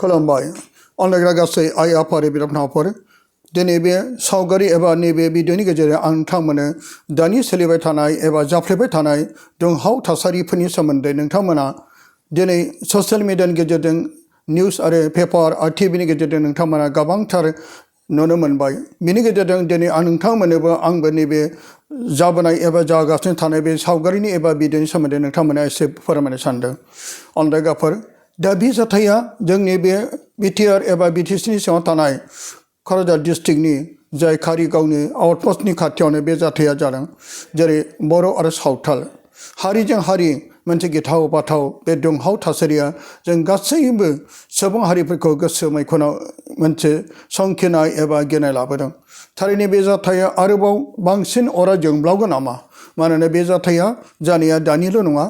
खुलुमबाय अनलायग्रा गासै आइ आफाद बिदा फंबायफोर दिनै बे सावगारि एबा नैबे भिडिअनि गेजेरजों आं नोंथांमोननो दानि सोलिबाय थानाय एबा जाफ्लेबाय थानाय दुंहाव थासारिफोरनि सोमोन्दै नोंथांमोना दिनै ससियेल मिडियानि गेजेरजों निउस आरो पेपार आरो टिभिनि गेजेरजों नोंथांमोना गोबांथार नुनो मोनबाय बिनि गेजेरजों दिनै आं नोंथांमोननोबो आंबो नैबे जाबोनाय एबा जागासिनो थानाय बे सावगारिनि एबा भिडिअनि सोमोन्दै नोंथांमोना एसे फोरमायनो सानदों अनलायग्राफोर दा बे जाथाया जोंनि बे बिटिआर एबा बिटिसिनि सिङाव थानाय क'क्राझार डिस्ट्रिक्टनि जाय कारिगावनि आउटपस्टनि खाथियावनो बे जाथाया जादों जेरै बर' आरो सावथाल हारिजों हारि मोनसे गिथाव बाथाव बे दुंहाव थासारिया जों गासैबो सुबुं हारिफोरखौ गोसो मैखुनाव मोनसे संखिनाय एबा गिनाय लाबोदों थारैनो बे जाथाया आरोबाव बांसिन अरा जोंब्लावगोन नामा मानोना बे जाथाया जानाया दानिल' नङा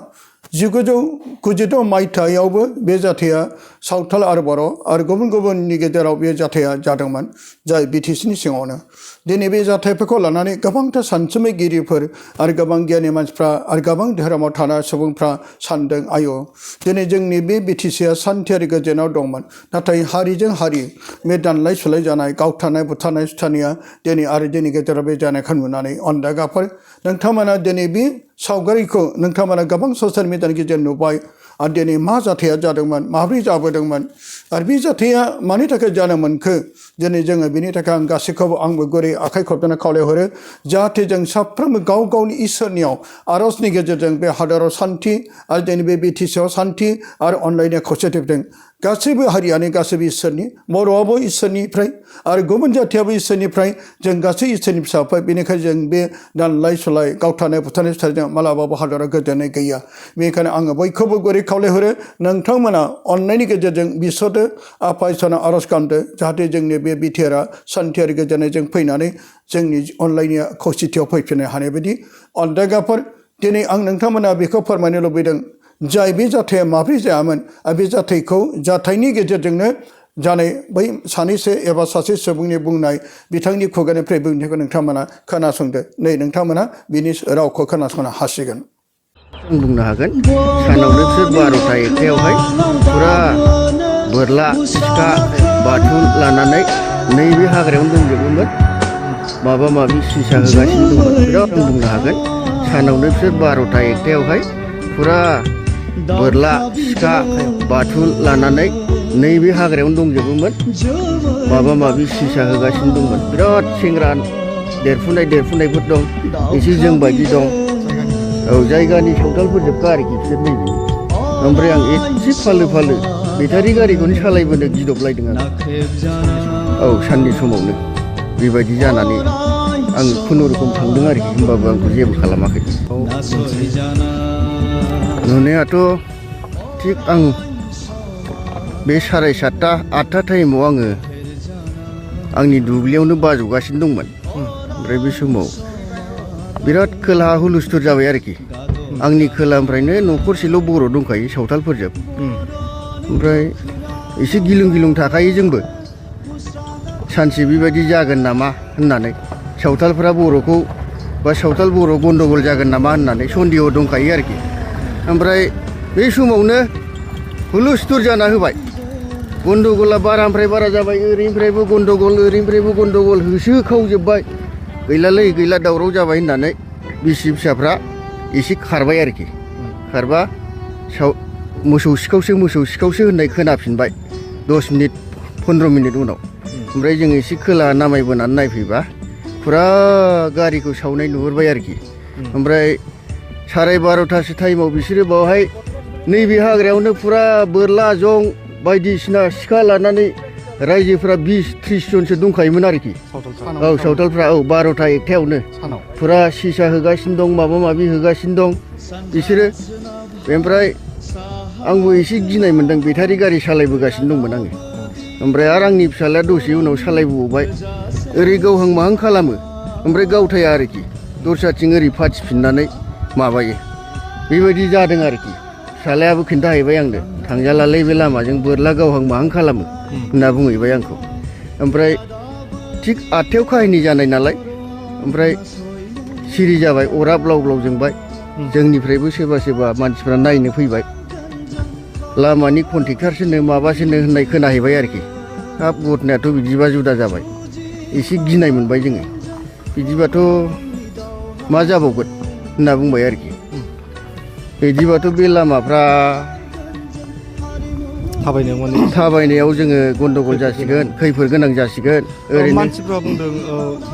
1992 मायथाइयावबो बे जाथाया सावथाल आरो बर' आरो गुबुन गुबुननि गेजेराव बे जाथाया जादोंमोन जाय बिटिसिनि सिङावनो दिनै बे जाथायफोरखौ लानानै गोबांथार सानसुमैगिरिफोर आरो गोबां गियानि मानसिफ्रा आरो गोबां धोरोमाव थानाय सुबुंफ्रा सानदों आयौ दिनै जोंनि बे बिटिसिया सान्थि आरो गोजोनाव दंमोन नाथाय हारिजों हारि बे दानलाय सुलाय जानाय गावथारनाय बुथारनाय सुथारनाया दिनै आरो जोंनि गेजेराव बे जानायखौ नुनानै अनदागाफोर नोंथांमोना दिनै बे सावगारिखौ नोंथांमोना गोबां ससियेल मिडियानि गेजेरजों नुबाय आरो दिनै मा जाथाया जादोंमोन माबोरै जाबोदोंमोन आरो बे जाथाया मानि थाखाय जानो मोनखो दिनै जोङो बिनि थाखाय आं गासैखौबो आंबो गुरै आखाइ खबजाना खावलायहरो जाहाथे जों साफ्रोमबो गाव गावनि इसोरनियाव आरजनि गेजेरजों बे हादराव सान्थि आरो जोंनि बे बिटिसिआव सान्थि आरो अनलायनाय खौसेथिजों गासैबो हारियानो गासैबो इसोरनि बर'आबो इसोरनिफ्राय आरो गुबुन जाथियाबो इसोरनिफ्राय जों गासै इसोरनि फिसाफोर बेनिखायनो जों बे दानलाय सुलाय गावथारनाय बुथारनाय सुथारजों मालाबाबो हादरा गोजोननाय गैया बेनिखायनो आङो बयखौबो गुरै खावलायहरो नोंथांमोना अननायनि गेजेरजों बिसोरदो आफा इसोरनाव आरज गाबदो जाहाथे जोंनि बे बिटिआरआ सान्थि आरो गोजोननायजों फैनानै जोंनि अनलायनाया खौसेथियाव फैफिननो हानाय बायदि अनदायगाफोर दिनै आं नोंथांमोना बेखौ फोरमायनो लुबैदों जाय बे जाथाया माब्रै जायामोन आरो बे जाथायनि गेजेरजोंनो जानाय बै सानैसो एबा सासे सुबुंनि बुंनाय बिथांनि खुगानिफ्राय बुंनायखौ नोंथांमोना खोनासंदो नै नोंथांमोना बिनि रावखौ खोनासंनो हासिगोन बुंनो हागोन सानावनो बिसोर 12टा 1टायावहाय फुरा बोरला सिखा बाथुल लानानै नैबे हाग्रायावनो दंजोबोमोन माबा माबि सिसा होगासिनो दंमोन बिराद बुंनो हागोन सानावनो बिसोर 12टा 1टायावहाय फुरा बोरला सिखा बाथुल लानानै नैबे हाग्रायावनो दंजोबोमोन माबा माबि सिसा होगासिनो दंमोन बिराद सेंग्रा देरफुनायफोर दं एसे जों बायदि दं औ जायगानि सावथालफोरजोबखा आरोखि बिसोर नैबे ओमफ्राय आं एसे फालो बेटारि गारिखौनो सालायबोनो गिदबलायदों आं औ साननि समावनो बेबायदि जानानै आं खुनुरुखुम थांदों आरोखि होमबाबो आंखौ जेबो खालामाखै नुनायाथ' थिग आं बे 7:30 8टा टाइमाव आङो आंनि दुब्लियावनो बाजौगासिनो दंमोन ओमफ्राय बे समाव बिराद खोलाहा हुलुस्थुर जाबाय आरोखि आंनि खोलानिफ्रायनो न'खरसेल' बर' दंखायो सावथालफोरजों ओमफ्राय एसे गिलुं थाखायो जोंबो सानसे बेबायदि जागोन नामा होननानै सावथालफ्रा बर'खौ बा सावथाल बर' गन्डगल जागोन नामा होननानै सन्देह दंखायो आरोखि ओमफ्राय बे समावनो हुलुस्थुर जाना होबाय गन्डगला बारानिफ्राय बारा जाबाय ओरैनिफ्रायबो गन्डगल होसोखावजोब्बाय गैला दावराव जाबाय होननानै बिसि फिसाफ्रा एसे खारबाय आरोखि खारबा मोसौ सिखावसो होननाय खोनाफिनबाय 10 मिनिट 15 मिनिट उनाव ओमफ्राय जों एसे खोला नामायबोनानै नायफैबा फुरा गारिखौ सावनाय नुहुरबाय आरोखि ओमफ्राय 12:30 टाइमाव बिसोरो बावहाय नैबे हाग्रायावनो फुरा बोरला जं बायदिसिना सिखा लानानै रायजोफ्रा 20-30 जनसो दंखायोमोन आरोखि औ सावथालफ्रा औ 12टा 1टायावनो फुरा सिसा होगासिनो दं माबा माबि होगासिनो दं बिसोरो ओमफ्राय आंबो एसे गिनाय मोनदों बेटारि गारि सालायबोगासिनो दंमोन आङो ओमफ्राय आरो आंनि फिसाज्लाया दसे उनाव सालायबोबावबाय ओरै गावहां माहां खालामो ओमफ्राय गावथाया आरोखि दस्राथिं ओरै फाथिफिननानै माबायो बेबायदि जादों आरोखि फिसाज्लायाबो खिन्थाहैबाय आंनो थांजालालै बे लामाजों बोरला गावहां माहां खालामो होनना बुंहैबाय आंखौ ओमफ्राय थिग 8टायाव काहिनि जानाय नालाय ओमफ्राय सिरि जाबाय अरा ब्लाव जोंबाय जोंनिफ्रायबो सोरबा मानसिफ्रा नायनो फैबाय लामानि कन्ट्रेक्टारसोनो माबासोनो होननाय खोनाहैबाय आरोखि हाब घटनायाथ' बिदिबा जुदा जाबाय एसे गिनाय मोनबाय जोङो बिदिबाथ' मा जाबावगोन होनना बुंबाय आरोखि बिदिबाथ' बे लामाफ्रा थाबायनायाव जोङो गन्डगल जासिगोन खैफोद गोनां जासिगोन ओरैनो मानसिफ्रा बुंदों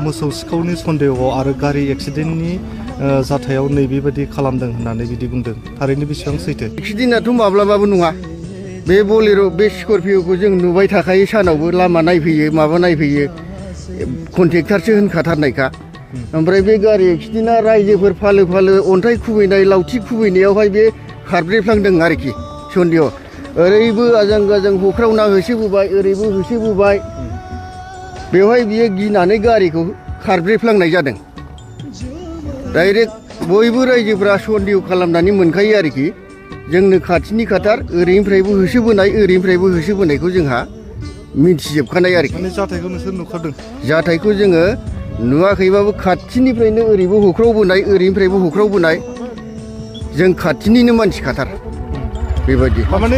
मोसौ सिखावनि सन्देहआव आरो गारि एक्सिडेन्टनि जाथायाव नैबेबायदि खालामदों होननानै बिदि बुंदों थारैनो बेसेबां सैथो एक्सिडेन्टआथ' माब्लाबाबो नङा बे बलेर' बे स्करपिअ'खौ जों नुबाय थाखायो सानावबो लामा नायफैयो माबा नायफैयो कन्ट्रेक्टारसो होनखाथारनायखा ओमफ्राय बे गारि एक्सिडेन्टआ रायजोफोर फालो फालो अन्थाइ खुबैनाय लावथि खुबैनायावहाय बे खारब्रेफ्लांदों आरोखि सन्देह ओरैबो आजां गाजां होख्रावना होसोबोबाय ओरैबो होसोबोबाय बेवहाय बियो गिनानै गारिखौ खारब्रेफ्लांनाय जादों डाइरेक्ट बयबो रायजोफ्रा सन्देह खालामनानै मोनखायो आरोखि जोंनो खाथिनि खाथार ओरैनिफ्रायबो होसोबोनायखौ जोंहा मिथिजोबखानाय आरोखि जाथायखौ नोंसोर नुखादों जाथायखौ जोङो नुवाखैबाबो खाथिनिफ्रायनो ओरैबो होख्रावबोनाय ओरैनिफ्रायबो होख्रावबोनाय जों खाथिनिनो मानसि खाथार बेबायदि माने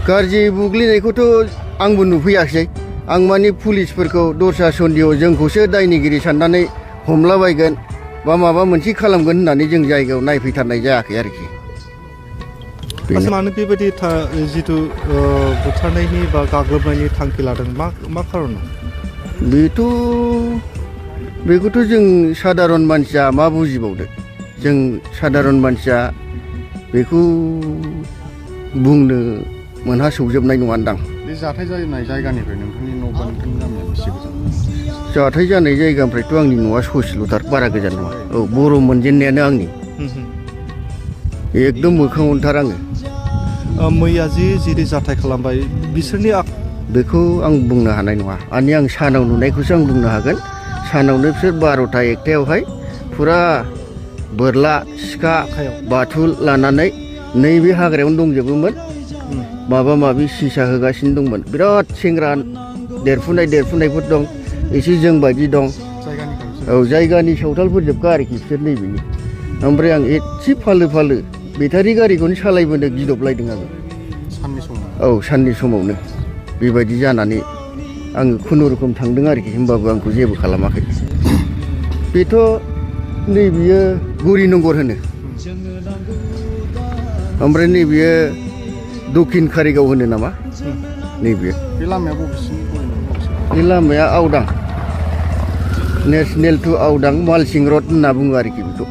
गाज्रि बुग्लिनायखौथ' आंबो नुफैयाखिसै आं माने पुलिसफोरखौ दस्रा सन्देह जोंखौसो दायनिगिरि साननानै हमलाबायगोन बा माबा मोनसे खालामगोन होननानै जों जायगायाव नायफैथारनाय जायाखै आरोखि मानो बेबायदि जिथु बुथारनायनि बा गाग्लोबनायनि थांखि लादों मा खारनाव बेखौथ' जों सादारन मानसिया मा बुजिबावदो जों सादारन मानसिया बेखौ बुंनो मोनहासौजोबनाय नङादां बे जाथाय जानाय जायगानिफ्राय नोंथांनि न' बा नोंथांनि गामिया बेसे गोजान जाथाय जानाय जायगानिफ्रायथ' आंनि न'आ ससेल'थार बारा गोजान नङा औ बर' मोनजेननायानो आंनि एकदम मोखाङावनोथार आङो मैया जि जाथाय खालामबाय बिसोरनि बेखौ आं बुंनो हानाय नङा आं सानाव नुनायखौसो आं बुंनो हागोन सानावनो बिसोर 12ता 1तायावहाय फुरा बोरला सिखा बाथुल लानानै नैबे हाग्रायावनो दंजोबोमोन माबा माबि सिसा होगासिनो दंमोन बिराद सेंग्रा देरफुनायफोर दं एसे जों बायदि दं औ जायगानि सावथालफोरजोबखा आरोखि बिसोर नैबेनि ओमफ्राय आं एसे फालो बेटारि गारिखौनो सालायबोनो गिदबलायदों आङो साननि समावनो बेबायदि जानानै आङो खुनुरुखुम थांदों आरोखि होमबाबो आंखौ जेबो खालामाखै बेथ' नैबेयो गौरीनगर होनो ओमफ्राय नैबेयो दक्षिण कारिगाव होनो नामा नैबेयो बे लामाया बबेसिम बे लामाया आवदां नेसनेल टु आवदां मालसिं रड होनना बुङो आरोखि बेखौ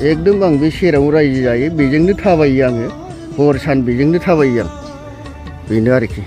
एकदम आं बे सेराव रायजो जायो बेजोंनो थाबायो आङो हर सान बेजोंनो थाबायो आं बेनो आरोखि